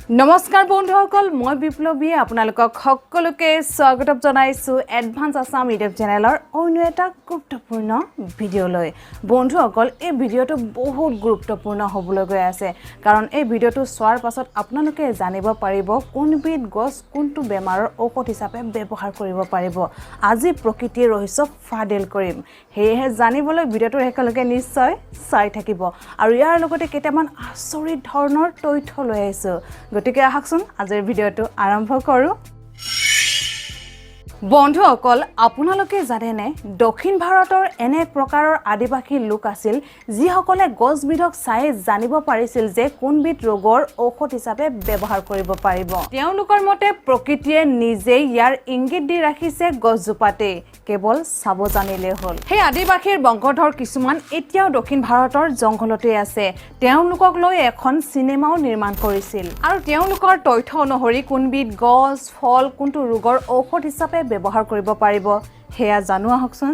নমস্কাৰ বন্ধুসকল, মই বিপ্লৱীয়ে আপোনালোকক সকলোকে স্বাগতম জনাইছোঁ এডভান্স আছাম ইউটিউব চেনেলৰ অন্য এটা গুৰুত্বপূৰ্ণ ভিডিঅ'লৈ। বন্ধুসকল, এই ভিডিঅ'টো বহুত গুৰুত্বপূৰ্ণ হ'বলৈ গৈ আছে, কাৰণ এই ভিডিঅ'টো চোৱাৰ পাছত আপোনালোকে জানিব পাৰিব কোনবিধ গছ কোনটো বেমাৰৰ ঔষধ হিচাপে ব্যৱহাৰ কৰিব পাৰিব। আজি প্ৰকৃতিৰ ৰহস্য ফাদিল কৰিম। সেয়েহে জানিবলৈ ভিডিঅ'টোৰ শেষলৈকে নিশ্চয় চাই থাকিব। আৰু ইয়াৰ লগতে কেইটামান আচৰিত ধৰণৰ তথ্য লৈ আহিছোঁ। গতিকে আহকচোন, আজিৰ ভিডিঅ'টো আৰম্ভ কৰোঁ। বন্ধুসকল, আপোনালোকে জানেনে, দক্ষিণ ভাৰতৰ এনে এক প্ৰকাৰৰ আদিবাসী লোক আছিল যিসকলে গছবিধক চাই জানিব পাৰিছিল যে কোনবিধ ৰোগৰ ঔষধ হিচাপে ব্যৱহাৰ কৰিব পাৰিব। তেওঁলোকৰ মতে প্ৰকৃতিয়ে নিজেই ইয়াৰ ইংগিত দি ৰাখিছে গছজোপাতেই, কেৱল চাব জানিলেই হ'ল। সেই আদিবাসীৰ বংশধৰ কিছুমান এতিয়াও দক্ষিণ ভাৰতৰ জংঘলতেই আছে। তেওঁলোকক লৈ এখন চিনেমাও নিৰ্মাণ কৰিছিল আৰু তেওঁলোকৰ তথ্য অনুসৰি কোনবিধ গছ, ফল কোনটো ৰোগৰ ঔষধ হিচাপে ব্যৱহাৰ কৰিব পাৰিব, সেয়া জানো আহকচোন।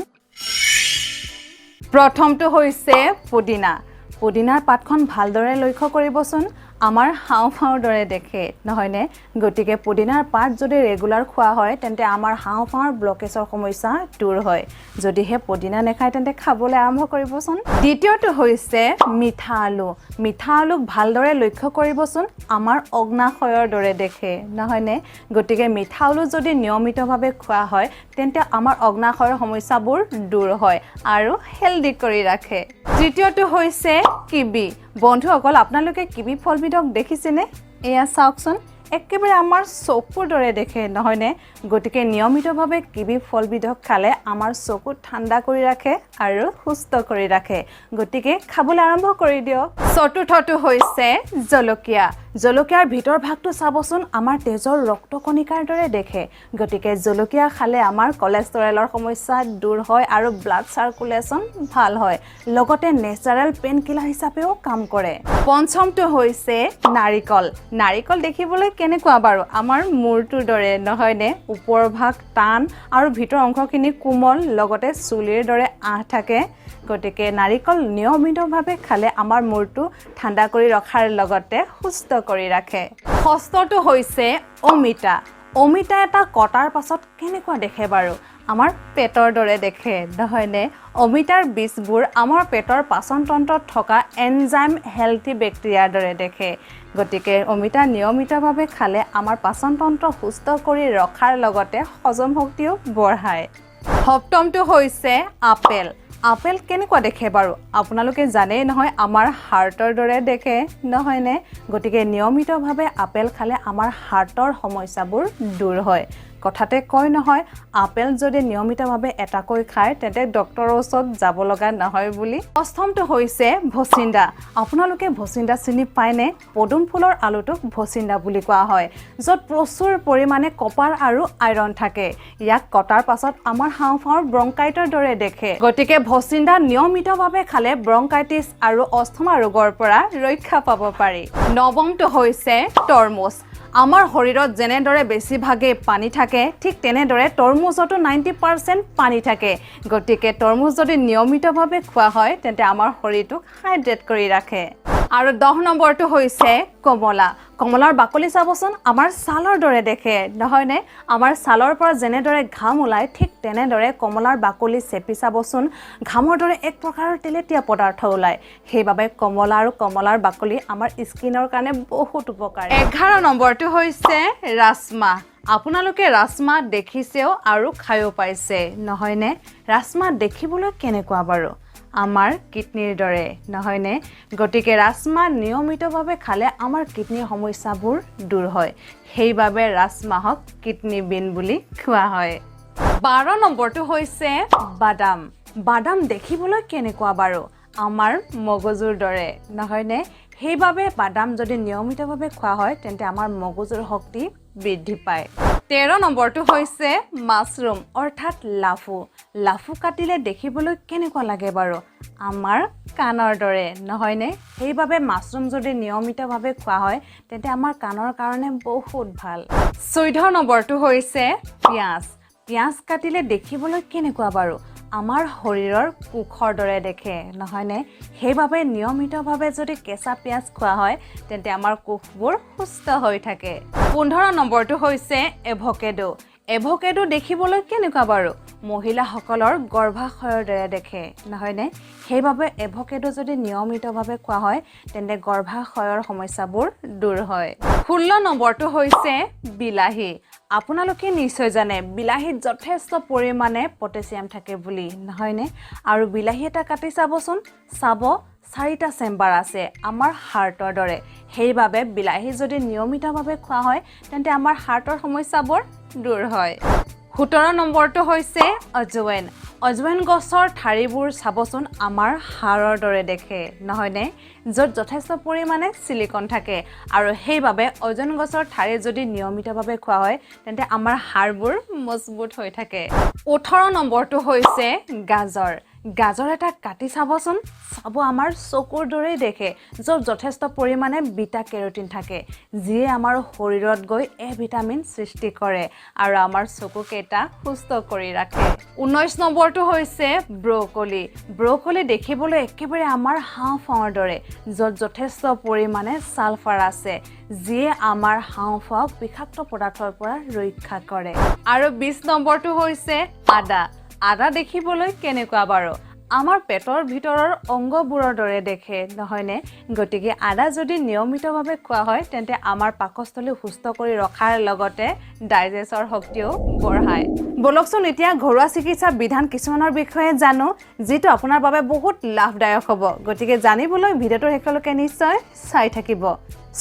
প্ৰথমটো হৈছে পুদিনা। পুদিনাৰ পাতখন ভালদৰে লক্ষ্য কৰিবচোন, আমাৰ হাওঁফাওঁৰ দৰে দেখে, নহয়নে? গতিকে পুদিনাৰ পাত যদি ৰেগুলাৰ খোৱা হয়, তেন্তে আমাৰ হাওঁফাওঁৰ ব্লকেজৰ সমস্যা দূৰ হয়। যদিহে পুদিনা নাখায়, তেন্তে খাবলৈ আৰম্ভ কৰিবচোন। দ্বিতীয়টো হৈছে মিঠা আলু। মিঠা আলুক ভালদৰে লক্ষ্য কৰিবচোন, আমাৰ অগ্নাশয়ৰ দৰে দেখে, নহয়নে? গতিকে মিঠা আলু যদি নিয়মিতভাৱে খোৱা হয়, তেন্তে আমাৰ অগ্নাশয়ৰ সমস্যাবোৰ দূৰ হয় আৰু হেল্ডি কৰি ৰাখে। তৃতীয়টো হৈছে কিবি। বন্ধুসকল, আপোনালোকে কিবি ফলবিধক দেখিছেনে? এয়া চাওকচোন, একেবাৰে আমাৰ চকুৰ দৰে দেখে, নহয়নে? গতিকে নিয়মিতভাৱে কিবি ফলবিধক খালে আমাৰ চকু ঠাণ্ডা কৰি ৰাখে আৰু সুস্থ কৰি ৰাখে। গতিকে খাবলৈ আৰম্ভ কৰি দিয়ক। চতুৰ্থটো হৈছে জলকীয়া। জলকীয়াৰ ভিতৰ ভাগটো চাবচোন, আমাৰ তেজৰ ৰক্তকণিকাৰ দৰে দেখে। গতিকে জলকীয়া খালে আমাৰ কলেষ্টৰেলৰ সমস্যা দূৰ হয় আৰু ব্লাড চাৰ্কুলেশ্যন ভাল হয়, লগতে নেচাৰেল পেইন কিলাৰ হিচাপেও কাম কৰে। পঞ্চমটো হৈছে নাৰিকল। নাৰিকল দেখিবলৈ কেনেকুৱা বাৰু? আমাৰ মূৰটোৰ দৰে, নহয়নে? ওপৰ ভাগ টান আৰু ভিতৰ অংশখিনি কোমল, লগতে চুলিৰ দৰে আঁহ থাকে। গতিকে নাৰিকল নিয়মিতভাৱে খালে আমাৰ মূৰটো ঠাণ্ডা কৰি ৰখাৰ লগতে সুস্থ কৰি ৰাখে। ষষ্ঠটো হৈছে অমিতা। অমিতা এটা কটাৰ পাছত কেনেকুৱা দেখে বাৰু? আমাৰ পেটৰ দৰে দেখে, নহয়নে? অমিতাৰ বীজবোৰ আমাৰ পেটৰ পাচনতন্ত্ৰত থকা এনজাইম হেল্থি বেক্টেৰিয়াৰ দৰে দেখে। গতিকে অমিতা নিয়মিতভাৱে খালে আমাৰ পাচনতন্ত্ৰ সুস্থ কৰি ৰখাৰ লগতে হজম শক্তিও বঢ়ায়। সপ্তমটো হৈছে আপেল। আপেল কেনেকুৱা দেখে বাৰু? আপোনালোকে জানেই নহয়, আমাৰ হাৰ্টৰ দৰে দেখে, নহয়নে? গতিকে নিয়মিতভাৱে আপেল খালে আমাৰ হাৰ্টৰ সমস্যাবোৰ দূৰ হয়। কথাতে কয় নহয়, আপেল যদি নিয়মিতভাৱে এটাকৈ খায়, তেন্তে ডক্তৰৰ ওচৰত যাব লগা নহয় বুলি। অষ্টমটো হৈছে ভচিন্দা। আপোনালোকে ভচিন্দা চিনি পায়নে? পদুম ফুলৰ আলুটোক ভচিন্দা বুলি কোৱা হয়, য'ত প্ৰচুৰ পৰিমাণে কপাৰ আৰু আইৰণ থাকে। ইয়াক কটাৰ পাছত আমাৰ হাওঁফাওঁৰ ব্ৰংকাইটৰ দৰে দেখে। গতিকে ভচিন্দা নিয়মিতভাৱে খালে ব্ৰংকাইটিছ আৰু অস্থমা ৰোগৰ পৰা ৰক্ষা পাব পাৰি। নৱমটো হৈছে তৰমুজ। আমাৰ শৰীৰত যেনেদৰে বেছিভাগেই পানী থাকে, ঠিক তেনেদৰে তৰমুজতো 90% পানী থাকে। গতিকে তৰমুজ যদি নিয়মিতভাৱে খোৱা হয়, তেন্তে আমাৰ শৰীৰটোক হাইড্ৰেট কৰি ৰাখে। আৰু 10 নম্বৰটো হৈছে কমলা। কমলাৰ বাকলি চাবচোন, আমাৰ ছালৰ দৰে দেখে, নহয়নে? আমাৰ ছালৰ পৰা যেনেদৰে ঘাম ওলায়, ঠিক তেনেদৰে কমলাৰ বাকলি চেপি চাবচোন, ঘামৰ দৰে এক প্ৰকাৰৰ তেলেতীয়া পদাৰ্থ ওলায়। সেইবাবে কমলা আৰু কমলাৰ বাকলি আমাৰ স্কিনৰ কাৰণে বহুত উপকাৰী। 11 নম্বৰটো হৈছে ৰাজমাহ। আপোনালোকে ৰাজমাহ দেখিছেও আৰু খায়ো পাইছে, নহয়নে? ৰাজমাহ দেখিবলৈ কেনেকুৱা বাৰু? আমাৰ কিডনীৰ দৰে, নহয়নে? গতিকে ৰাজমাহ নিয়মিতভাৱে খালে আমাৰ কিডনীৰ সমস্যাবোৰ দূৰ হয়। সেইবাবে ৰাজমাহক কিডনী বিন বুলি কোৱা হয়। 12 নম্বৰটো হৈছে বাদাম। বাদাম দেখিবলৈ কেনেকুৱা বাৰু? আমাৰ মগজুৰ দৰে, নহয়নে? সেইবাবে বাদাম যদি নিয়মিতভাৱে খোৱা হয়, তেন্তে আমাৰ মগজুৰ শক্তি বৃদ্ধি পায়। 13 নম্বৰটো হৈছে মাছৰুম, অৰ্থাৎ লাফু। লাফু কাটিলে দেখিবলৈ কেনেকুৱা লাগে বাৰু? আমাৰ কাণৰ দৰে, নহয়নে? সেইবাবে মাছৰুম যদি নিয়মিতভাৱে খোৱা হয়, তেন্তে আমাৰ কাণৰ কাৰণে বহুত ভাল। 14 নম্বৰটো হৈছে পিঁয়াজ। পিঁয়াজ কাটিলে দেখিবলৈ কেনেকুৱা বাৰু? আমাৰ শৰীৰৰ কোষৰ দৰে দেখে, নহয়নে? সেইবাবে নিয়মিতভাৱে যদি কেঁচা পিঁয়াজ খোৱা হয়, তেন্তে আমাৰ কোষবোৰ সুস্থ হৈ থাকে। 15 নম্বৰটো হৈছে এভকেডো। এভকেডো দেখিবলৈ কেনেকুৱা বাৰু? মহিলাসকলৰ গৰ্ভাশয়ৰ দৰে দেখে, নহয়নে? সেইবাবে এভকেডো যদি নিয়মিতভাৱে খোৱা হয়, তেন্তে গৰ্ভাশয়ৰ সমস্যাবোৰ দূৰ হয়। 16 নম্বৰটো হৈছে বিলাহী। আপোনালোকে নিশ্চয় জানে বিলাহীত যথেষ্ট পৰিমাণে পটেছিয়াম থাকে বুলি, নহয়নে? আৰু বিলাহী এটা কাটি চাবচোন, চাব চাৰিটা চেম্বাৰ আছে আমাৰ হাৰ্টৰ দৰে। সেইবাবে বিলাহী যদি নিয়মিতভাৱে খোৱা হয়, তেন্তে আমাৰ হাৰ্টৰ সমস্যাবোৰ দূৰ হয়। 17 নম্বৰটো হৈছে অজুৱেন। অজুৱেন গছৰ ঠাৰিবোৰ চাবচোন, আমাৰ হাড়ৰ দৰে দেখে, নহয়নে? য'ত যথেষ্ট পৰিমাণে চিলিকন থাকে আৰু সেইবাবে অজুৱেন গছৰ ঠাৰি যদি নিয়মিতভাৱে খোৱা হয়, তেন্তে আমাৰ হাড়বোৰ মজবুত হৈ থাকে। 18 নম্বৰটো হৈছে গাজৰ। গাজৰ এটা কাটি চাবচোন, চাব আমাৰ চকুৰ দৰেই দেখে, য'ত যথেষ্ট পৰিমাণে বিটা কেৰটিন থাকে, যিয়ে আমাৰ শৰীৰত গৈ এ ভিটামিন সৃষ্টি কৰে আৰু আমাৰ চকুকেইটা সুস্থ কৰি ৰাখে। 19 নম্বৰটো হৈছে ব্ৰকলি। ব্ৰকলি দেখিবলৈ একেবাৰে আমাৰ হাওঁফাওঁৰ দৰে, য'ত যথেষ্ট পৰিমাণে ছালফাৰ আছে, যিয়ে আমাৰ হাওঁফাওঁক বিষাক্ত পদাৰ্থৰ পৰা ৰক্ষা কৰে। আৰু 20 নম্বৰটো হৈছে আদা। আদা দেখিবলৈ কেনেকুৱা বাৰু? আমাৰ পেটৰ ভিতৰৰ অংগবোৰৰ দৰে দেখে, নহয়নে? গতিকে আদা যদি নিয়মিতভাৱে খোৱা হয়, তেন্তে আমাৰ পাকস্থলী সুস্থ কৰি ৰখাৰ লগতে ডাইজেষ্টৰ শক্তিও বঢ়ায়। ব'লকচোন, এতিয়া ঘৰুৱা চিকিৎসা বিধান কিছুমানৰ বিষয়ে জানো, যিটো আপোনাৰ বাবে বহুত লাভদায়ক হ'ব। গতিকে জানিবলৈ ভিডিঅ'টোৰ শেষলৈকে নিশ্চয় চাই থাকিব।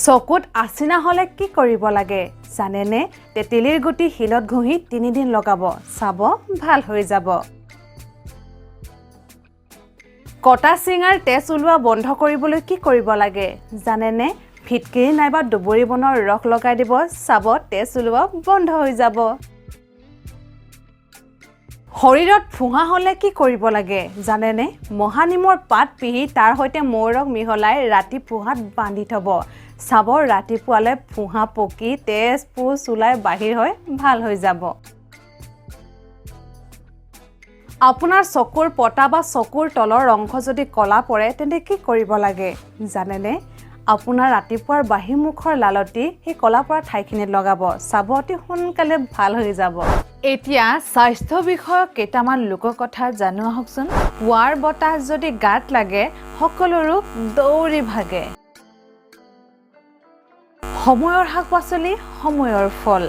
চকুত আচিনা হ'লে কি কৰিব লাগে জানেনে? তেতেলীৰ গুটি শিলত ঘঁহি 3 দিন লগাব, চাব ভাল হৈ যাব। কটা চিঙাৰ তেজ ওলোৱা বন্ধ কৰিবলৈ কি কৰিব লাগে জানেনে? ফিটকিৰি নাইবা দুবৰি বনৰ ৰস লগাই দিব, চাব তেজ ওলোৱা বন্ধ হৈ যাব। শৰীৰত ফোঁহা হ'লে কি কৰিব লাগে জানেনে? মহানিমৰ পাত পিহি তাৰ সৈতে মৌৰ ৰস মিহলাই ৰাতি ফোঁহাত বান্ধি থ'ব, চাব ৰাতিপুৱালৈ ফোঁহা পকি তেজ পুজ ওলাই বাহিৰ হৈ ভাল হৈ যাব। আপোনাৰ চকুৰ পতা বা চকুৰ তলৰ অংশ যদি ক'লা পৰে, তেন্তে কি কৰিব লাগে জানেনে? আপোনাৰ ৰাতিপুৱাৰ বাহী মুখৰ লালতি সেই ক'লা পৰা ঠাইখিনিত লগাব, চাব অতি সোনকালে ভাল হৈ যাব। এতিয়া স্বাস্থ্য বিষয়ক কেইটামান লোককথা জানো আহকচোন। পুৱাৰ বতাহ যদি গাত লাগে, সকলো ৰোগ দৌৰি ভাগে। সময়ৰ শাক পাচলি সময়ৰ ফল,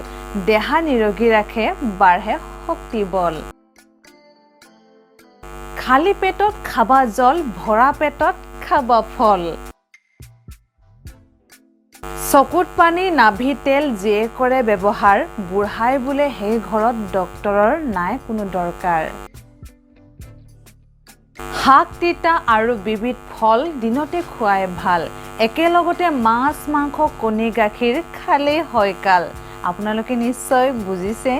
দেহা নিৰোগী ৰাখে, বাঢ়ে শক্তি বল। খালী পেটত খাবা জল, ভৰা পেটত খাবা ফল। চকুত পানী নাভি তেল যিয়ে কৰে ব্যৱহাৰ, বুঢ়াই বোলে সেই ঘৰত ডক্তৰৰ নাই কোনো দৰকাৰ। শাক তিতা আৰু বিবিধ ফল দিনতে খোৱাই ভাল, একেলগতে মাছ মাংস কণী গাখীৰ খালেই হয় কাল। আপোনালোকে নিশ্চয় বুজিছে।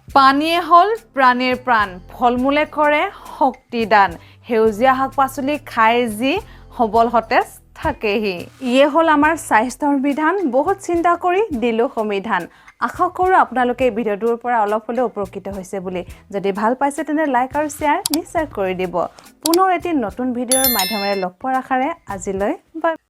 পানীয়ে হ'ল প্ৰাণীৰ প্ৰাণ, ফল মূলে কৰে শক্তিদান, সেউজীয়া শাক পাচলি খাই যি সবল সতেজ থাকেহি। ইয়ে হ'ল আমাৰ স্বাস্থ্যৰ বিধান, বহুত চিন্তা কৰি দিলোঁ সমিধান। আশা কৰোঁ আপোনালোকে এই ভিডিঅ'টোৰ পৰা অলপ হ'লেও উপকৃত হৈছে বুলি। যদি ভাল পাইছে, তেন্তে লাইক আৰু শ্বেয়াৰ নিশ্চয় কৰি দিব। পুনৰ এটি নতুন ভিডিঅ'ৰ মাধ্যমেৰে লগ পোৱাৰ আশাৰে আজিলৈ বাই।